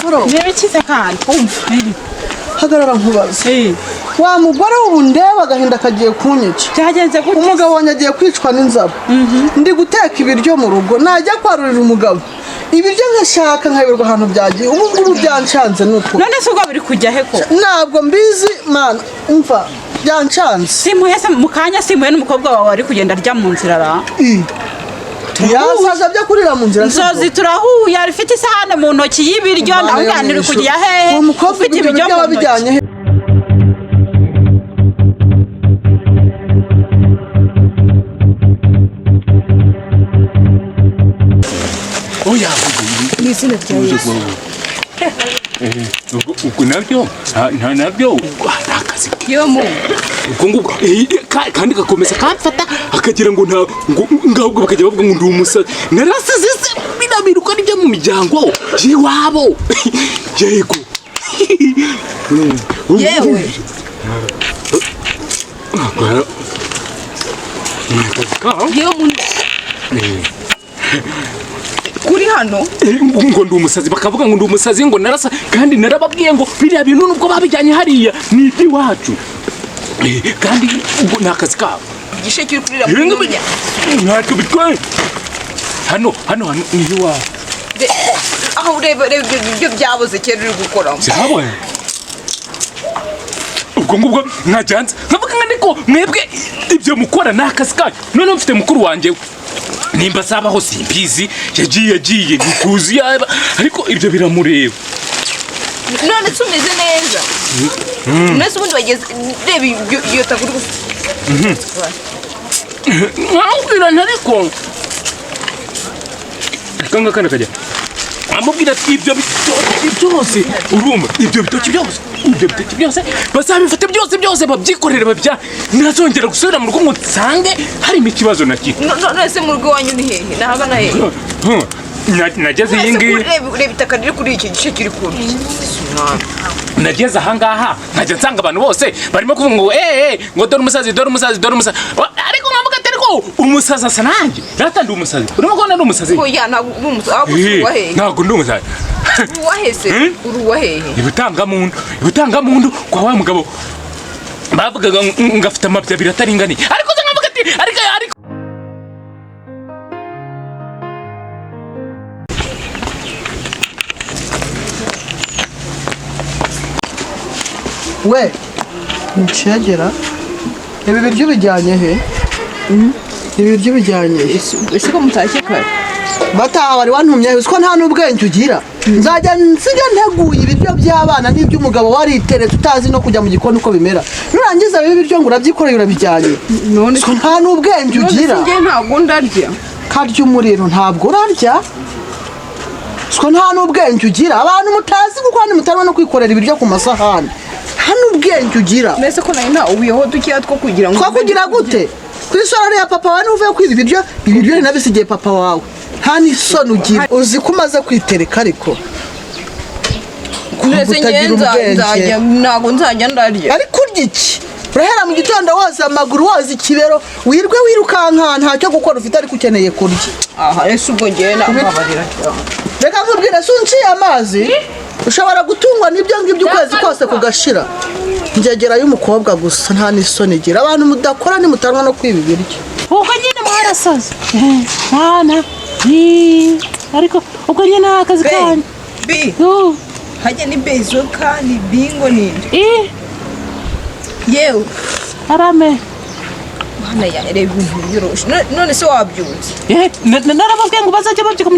Mahoro. Nibikize kandi umva. Hagarara nkubaze. Wa mugore ubu ndeba agahinda kagiye kunyica. Byagenze gute? Umugabo wanjye agiye kwicwa n'inzara. Ndi guteka ibiryo mu rugo, najya kwarurira umugabo ibiryo nkashaka nkayoberwa ahantu byagiye. Ubu ngubu byanshanze nuko. None se ubwo biri kujya he ko? Ntabwo mbizi mana, umva byanshanze. Simuye se mu kanya, simuye n'umukobwa wawe ari kugenda arya mu nzira ra. Yasaza byo kurira mu nzira. Nzozi turahuye afite isahane mu ntoki y'ibiryo, ndamubwira nti uri kujya hehe? Uwo mukobwa ufite ibyo ibiryo biryo mu ntoki. wabijyanye he? Oya. Mu izina rya Yesu. Ubwo nabyo nta nabyo ni akazi ke. Yo mu. Ubwo ngubwo kandi gakomeza kamfata akagira ngo nta ngo ngahubwo bakajya bavuga ngo ndi umusazi narasize se binabiruka n'ibyo mu miryango y'iwabo yego. Yewe. Akazi kawe. Yo mu. Kuri hano ngo ndi umusazi, bakavuga ngo ndi umusazi ngo narasa, kandi narababwiye ngo biriya bintu nubwo babijyanye hariya ni iby'iwacu. Kandi ubwo ni akazi kabo. Igishe kiri kurira Ibi ngibi mu ntacyo bitwaye, hano hano hano ni iwacu. Aho ureba reba ibyo biryo byaboze kera uri gukoramo. Byabaye ubwo ngubwo mwajyanze nkavuga nka niko mwebwe ibyo mukora ni akazi kanyu. Noneho mfite mukuru wanjye we nimba azabaho simbizi, yagiye ntituzi yaba, ariko ibyo biramureba. None se umeze neza? None se ubundi bageze reba ibyo iyo taka uri gufata. Nkamubwira nti ariko aka ngaka nakajya amubwira ati ibyo bitoki byose urumva, ibyo bitoki byose, ibyo bitoki byose bazabifata byose byose babyikorere babya, ntazongera gusubira mu rugo ngo nsange harimo ikibazo na kimwe. None se mu rugo iwanyu ni hehe? Nahagana hehe? Nageze iyi None se ngiyi. Ureba itaka riri kuri iki gice kiri kuri. Nageze ahangaha nkajya nsanga abantu bose barimo kuvuga ngo eh ngo dore umusazi, dore umusazi, dore umusazi. Ariko nkavuga ati ariko umusazi asa nanjye, rata ndi umusazi, urimo kubona ndi umusazi. Oya ntabwo uri umusazi, ahubwo uri uwa hehe? Ntabwo ndi umusazi. Uri uwa hehe se? Uri uwa hehe? Ibitangamuntu, ibitangamuntu kwa wa mugabo bavugaga ngo afite amabya abiri ataringaniye, ariko se nkavuga ati ariko ariko We ncegera, ibi biryo bijyanye he? Ibi biryo bijyanye he? Ese ko mutashye kare? Bataha wari wantumye uzi ko nta n'ubwenge ugira. Nzajya nsiga nteguye ibiryo by'abana n'iby'umugabo wariteretse utazi no kujya mu gikoni uko bimera, nurangiza bibi biryo ngo urabyikoreye urabijyanye. None ko nta n'ubwenge ugira. None se njye ntabwo ndarya. Karya umuriro ntabwo urarya. Ko nta n'ubwenge ugira. Abantu mutazi gukora mutarimo no kwikorera ibiryo ku masahani, nta n'ubwenge ugira. Mbese ko nari ntawuyeho dukeya two kugira ngo Twakugira gute ku isorori ya papa wawe n'uvuye kwiba ibiryo? Ibiryo nabisigiye papa wawe. Nta n'isoni ugira, uzi ko umaze kwitereka ariko Mbese njye utagira ubwenge. nzajya ntabwo nzajya ndarya. Ariko urya iki? Urahera mu gitondo woza amaguru, woza ikibero, wirwe wirukanka ntacyo gukora ufite, ariko ukeneye kurya. Aha ese ubwo njyewe nababarira cyane. Reka nkubwire, si unciye amazi ushobora gutungwa n'ibyo ngibyo ukwezi kose kugashira. Njyegerayo umukobwa gusa nta n'isoni igira. Abantu mudakora nimutanwa no kwiba ibiryo. Ubwo nyine mwarasaze mwana, ariko ubwo nyine akazi kanyu. Bi hajya ni bezoka ni bingo ni yewe. Arame. Mwana ya reba ibintu byoroshe. None se wabyutse? Narababwiye ngo bazajya babyuka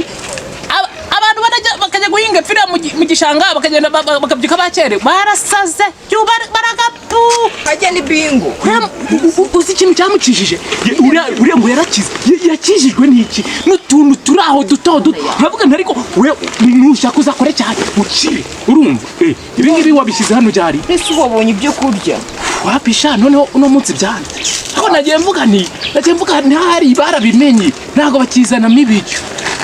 Abantu barajya bakajya guhinga epfiriya mu gishanga, bakagenda bakabyuka bakerewe, barasaze baragapfu. Hajya ni bingo. Uzi ikintu cyamukijije? Uriya ngo yarakize, yakijijwe n'iki? N'utuntu turi aho duto duto. Nkavuga nti ariko we nushaka uzakore cyane ukire, urumva ibi ngibi wabishyize hano byari Ese wabonye ibyo kurya? Wapisha noneho uno munsi byanze, ariko nagiye mvuga nti nagiye mvuga ntari barabimenye ntabwo bakizanamo ibiryo.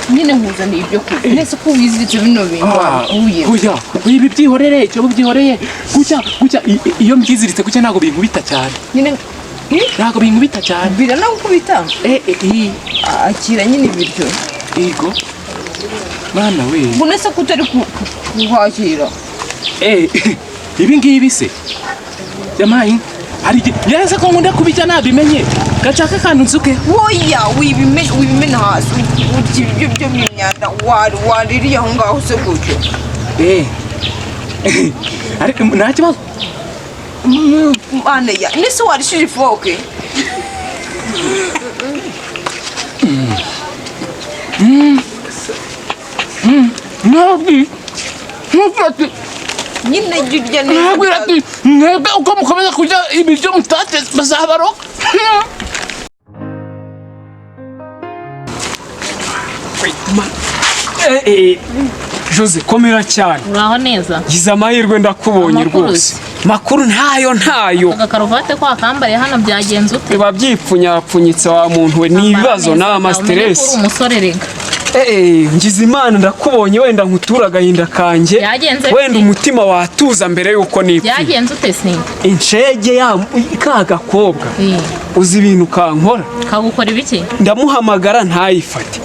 Nyine nkuzaniye ibyo kurya. Nese ko wiziritse bino bintu wabikuye? Oya, ibi byihorere, icyo byihoreye gutya gutya, iyo mbyiziritse gutya ntabwo binkubita cyane. Nyine Ntabwo binkubita cyane. Biranagukubita? Akira nyine ibiryo. Yego. Mwana we. Ubwo nese ko utari Guhahira. Ibi ngibi se yamaye hari igihe ngeretse ko nkunda kubijya nabimenye gacaka akantu nsuke. Woya, wibimena hasi, urya ibiryo byo mu myanda waririye aho ngaho se gutyo? Ariko nta kibazo. Mana ya nese, warishije ifoke? Nababwiye nubwira ati Nyine jya urya neza. Nababwira ati mwebwe uko mukomeza kurya ibiryo mutatetse bazabaroka. Jose, komera cyane. Uraho neza. Gize amahirwe ndakubonye. Amakuru Rwose makuru ntayo, ntayo. Aka karuvati ko wakambariye hano byagenze ute? Biba byipfunyapfunyitse wa muntu we, ni ibibazo ni Umenye ko uri amastress. umusore rega. Ngize Imana ndakubonye, wenda nkutura agahinda kanjye. Byagenze bite? Wenda umutima watuza mbere yuko nipfa. Byagenze ute se? Inshege ya ka gakobwa. Uzi ibintu kankora? Kagukora ibiki? Ndamuhamagara ntayifate.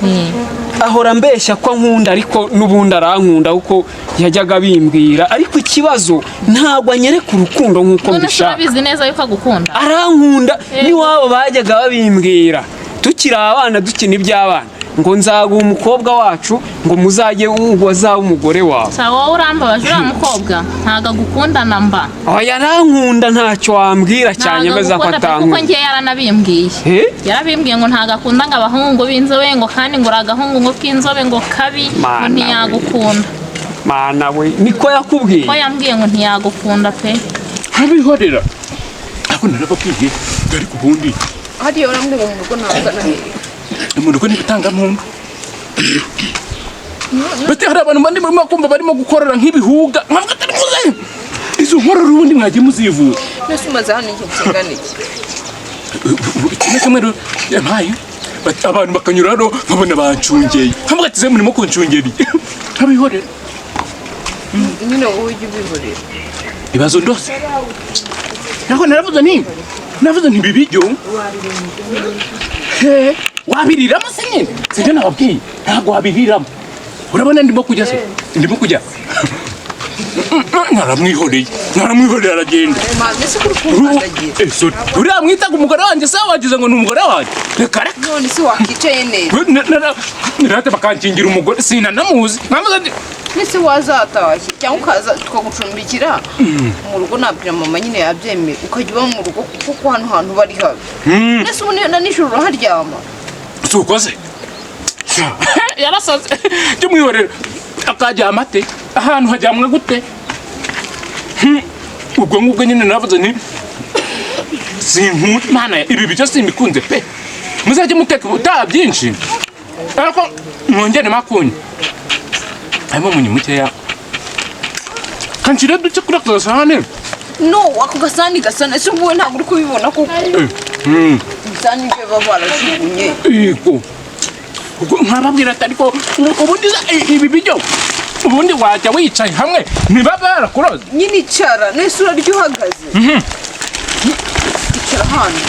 Ahora ambeshya ko ankunda, ariko n'ubundi arankunda kuko yajyaga abimbwira, ariko ikibazo ntabwo anyereka urukundo nk'uko None se mbishaka. urabizi neza yuko agukunda? Arankunda, n'iwabo bajyaga babimbwira tukiri abana dukina iby'abana, ngo nzaguha umukobwa wacu ngo muzajye ngo azabe umugore wawe. Sa wowe urambabaje, uriya mukobwa ntabwo agukunda na mba. Oya, arankunda, ntacyo wambwira cyane Ntabwo meza ko agukunda pe, kuko atankunda. ngiye yaranabimbwiye. Eh? Yarabimbwiye ngo ntabwo akunda ngo abahungu b'inzobe, ngo kandi ngo uri agahungu ngo k'inzobe ngo kabi, ngo Mana we. ntiyagukunda. Mana we, niko yakubwiye? Ko yambwiye ngo ntiyagukunda pe. Nkabihorera ariko narababwiye, ariko ubundi Hariya urambwira ngo mu rugo ntabwo na hehe? Mu rugo n'ibitangampundu bati hari abantu bandi barimo kumva barimo gukorora nk'ibihuga, nkavuga ati muze izo nkorora ubundi mwagiye muzivuza. Mbese umaze hano igihe kingana iki? Kimwe kimwe rero yampaye. Bati abantu bakanyura hano nkabona bancungeye, nkavuga ati ze murimo kuncungereye, nkabihorera. Nyine wowe ujya ubihorera. Ibibazo ndose ntabwo naravuze nti navuze nti ibi biryo he wabiriramo se? Nyine sibyo nababwiye, ntabwo wabiriramo. Urabona ndimo kujya se, ndimo kujya, naramwihoreye, naramwihoreye aragenda. Mbese kuri kumkandagira? Sorry. Uriya mwitaga umugore wanjye se wagize ngo ni umugore wanjye? Reka reka. None se wakicaye neza? Rata bakankingira umugore sinanamuzi, nkamuze nti Mbese wazatashye cyangwa ukaza tukagucumbikira mu rugo, nabwira mama nyine yabyemeye, ukajya uba mu rugo kuko hano hantu bari habi. Mbese ubu na nijoro uraharyama? Si ukoze yarasaze, jya umwihorera akajyama ate ahantu hajyamwa gute? Ubwo ngubwo nyine navuze nti sinkunda Mana ibi biryo simbikunze pe, muzajye muteka ubutaha byinshi ariko mwongere makunyu, harimo umunyu mukeya, kanshyire duke kuri aka gasahane. No ako gasahani gasa na ese ubu ntabwo uri kubibona koko? Ibisahani byo baba barajugunye. Yego. Ubwo nkababwira ati ariko ubundi ibi biryo ubundi wajya wicaye hamwe ntibaba barakuroze. Nyine icara nese, urarya uhagaze? Icara hano.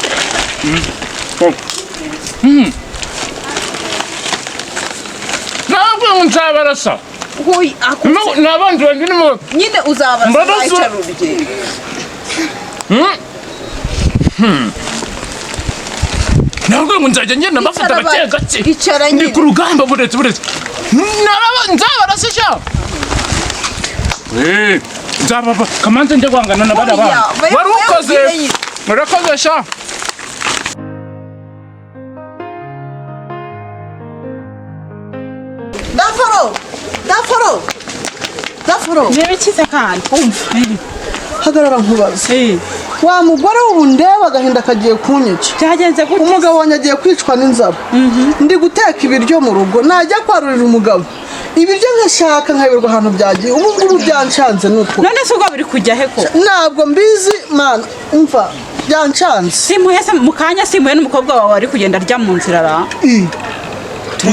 Ntabwo ngo nzabarasa. Hoyi ako. N'abandi banjye ni Nyine uzabarasa. Mbarasa. Icara urye. Ntabwo ngo nzajya ngenda mbafata Icara gake gake. Icara Ndi nyine. ku rugamba, buretse buretse. Nzabarasa sha. Nzababa kamanze njye guhangana na bariya Oya, bana. Wari ukoze. Oya. Urakoze sha. Daforo, daforo, daforo! Nibikize kandi umva. Hagarara nkubaze wa mugore, ubu ndeba agahinda kagiye kunyica. Byagenze gute? Umugabo wanjye agiye kwicwa n'inzara. Ndi guteka ibiryo mu rugo, najya kwarurira umugabo ibiryo nkashaka nkayoberwa ahantu byagiye. Ubu ngubu byanshanze nuko. None se ubwo biri kujya he ko? Ntabwo mbizi mana, umva byanshanze. Simuye se mu kanya, simuye n'umukobwa wawe ari kugenda arya mu nzira ra?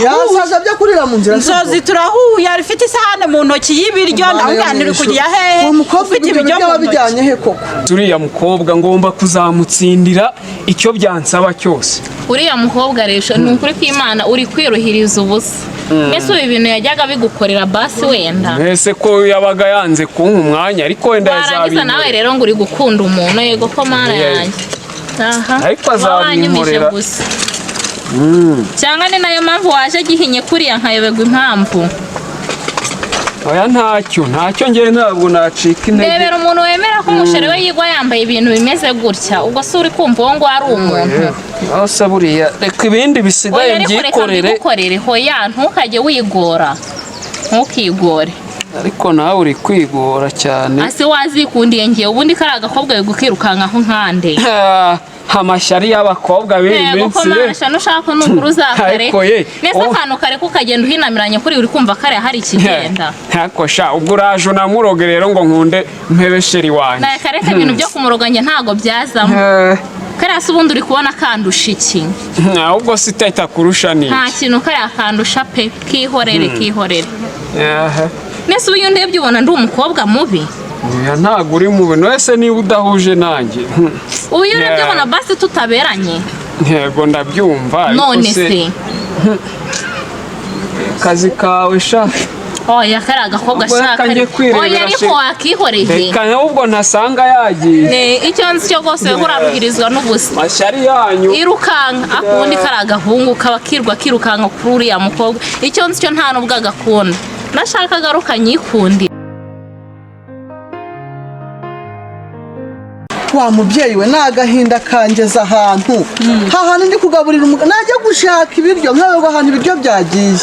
Yasaza byo kurira mu nzira si bwo. Nzozi turahuye afite isahane mu ntoki y'ibiryo. Mana Ndavuga yo nti uri mu ijuru. kujya hehe Uwo mukobwa ufite ibyo ibiryo biryo mu ntoki? wabijyanye he koko? Uriya mukobwa ngomba kuzamutsindira icyo byansaba cyose. Uriya mukobwa resho, ni ukuri kw'Imana uri kwiruhiriza ubusa. Mbese ubu ibintu yajyaga bigukorera basi wenda. Mbese ko yabaga yanze kumpa umwanya, ariko wenda Warangiza nawe yazabinkorera. rero ngo uri gukunda umuntu, yego ko Mana Yeah. yanjye. Aha. Ariko Uba wanyumije azabinkorera. gusa. Cyangwa ni nayo mpamvu waje gihinye kuriya nkayoberwa impamvu. Oya, ntacyo, ntacyo, njyewe ntabwo nacika intege. Ndebera umuntu wemera ko umusheri we yigwa yambaye ibintu bimeze gutya, ubwo se uri kumva uwo ngo ari umuntu? Aho buriya reka ibindi bisigaye Oya, ariko reka mbyikorere. mbigukorere. Hoya, ntukajye wigora, ntukigore. Ariko nawe uri kwigora cyane. Ase wazikundiye ngiye ubundi kari agakobwa gukirukankaho nkande. Ah, amashyari y'abakobwa b'iyi Yego ko minsi ye. masha, nushaka nukuri uzakare. Ariko ye, Nese oh. akantu kare kukagenda uhinamiranye kuri uri kumva kare hari ikigenda. Ntako sha, ubwo uraje unamuroge rero ngo nkunde mpebe chéri wanjye. Nawe kareka, ibintu byo kumuroga njye ntago byazamo. Kariya se ubundi uri kubona kandusha iki? Ahubwo se itahita kurusha ni Nta iki? kintu kariya kandusha pe, kihorere, kihorere. Aha. Nese ubu iyo ndebye ubona ndi umukobwa mubi? Oya, ntabwo uri mubi, none niba udahuje nanjye. Ubu iyo urebye Yeah. ubona basi tutaberanye? Yego, ndabyumva, ariko None se kazi kawe sha. Oya, kariya agakobwa Ubwo reka shaka. njye kwirebera. Oya, ariko wakihoreye. Reka ahubwo ntasanga yagiye. Ne, icyo nzi cyo rwose uraruhirizwa n'ubusa. Mashyari yanyu. Irukanka, akundi kari agahungu kaba kirwa kirukanka kuri uriya mukobwa, icyo nzi cyo nta n'ubwo agakunda. Nashaka agaruka nyikundi. Wa mubyeyi we, ni agahinda kangeza ahantu hahantu ndi kugaburira umugabo, najya gushaka ibiryo nkayoberwa ahantu ibiryo byagiye.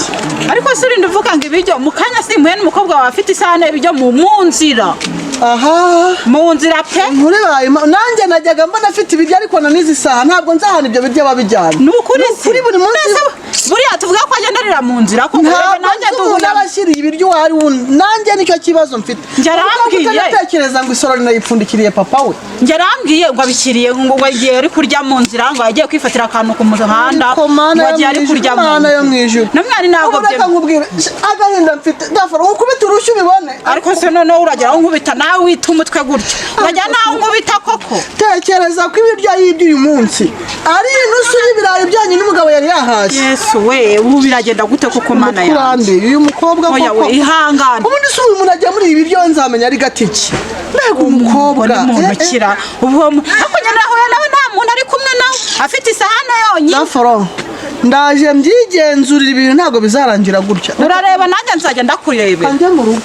Ariko se urinda uvuga ngo ibiryo? Mu kanya simuhe n'umukobwa wawe afite isahane y'ibiryo mu nzira. Aha. Mu nzira pe. Inkuru ibaye nanjye najyaga mbona afite ibiryo, ariko na n'izi saha ntabwo nzi ahantu ibyo biryo babijyana. Ni ukuri. Ni ukuri, buri munsi. Mbese buriya tuvuga ko agenda arira mu nzira ko Ntabwo nanjye nzi umuntu duhura aba ashyiriye ibiryo uwo ari we, nanjye nicyo kibazo mfite. Njye arambwiye. Utanatekereza ngo isorori nayipfundikiriye papa we. Njye arambwiye ngo abishyiriye, ngo agiye ari kurya mu nzira, ngo agiye kwifatira akantu ku muhanda, Ariko Mana ngo yo agiye ari mu ijuru, kurya mu Mana yo mu ijuru. N'umwana ntabwo Ubu reka nkubwire agahinda mfite, ndafara ukubita urushyi ubibone. Ariko se noneho uragera aho nkubita nawe wita umutwe gutya, uragera nawe nkubita koko? Tekereza ko ibiryo yibye uyu munsi ari inusu y'ibirayi byanyu n'umugabo yari yahashye. Yesu we, ubu biragenda gute koko, Mana yanjye? Umukurambi uyu mukobwa Oya koko. we, ihangane. Ubundi se uyu muntu ajya muri ibi biryo nzamenya ari gatiki? Mbega umukobwa! Ni muntu ukira ubu ariko nyine nahuye nawe nta muntu ari kumwe nawe, afite isahane yonyine. Ndaforo ndaje mbyigenzurira, ibintu ntabwo bizarangira gutya. Urareba, nanjye nzajya ndakurebera. Kanjye mu rugo.